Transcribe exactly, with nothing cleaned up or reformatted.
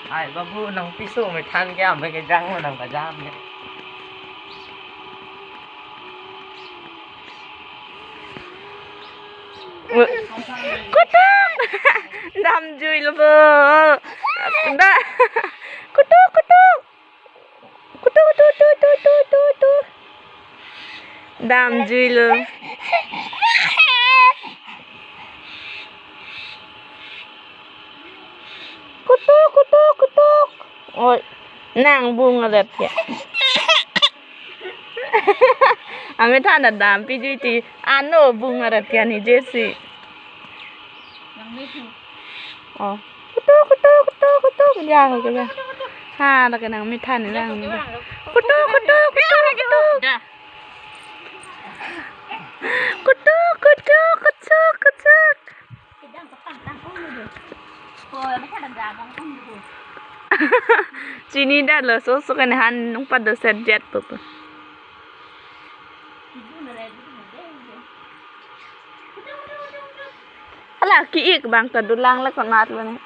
Ai babu, nangpiso methan ke, ame kejang lo nang kejam ke. Kutuk! Damjui lo bo. Da. Kutuk, kutuk. Kutuk, kutuk, kutuk, kutuk, kutuk, kutuk. Damjui lo. Kutuk, kutuk, kutuk. Oi, nang bung aret ya. Amethan ta dampi jui ti. Ano bung aret ya ni Jesi. Oh. Kutuk, kutuk, kutuk, kutuk. Ya, oke ya. Ha, lake nangmethan ni lang. Kutuk, kutuk, kutuk, kutuk. Kutuk, kutuk, kutuk, kutuk. Chini da lo, so so kan han nung pa do set jet po po. Hala ki-ik bang kadulang la konat lo ne.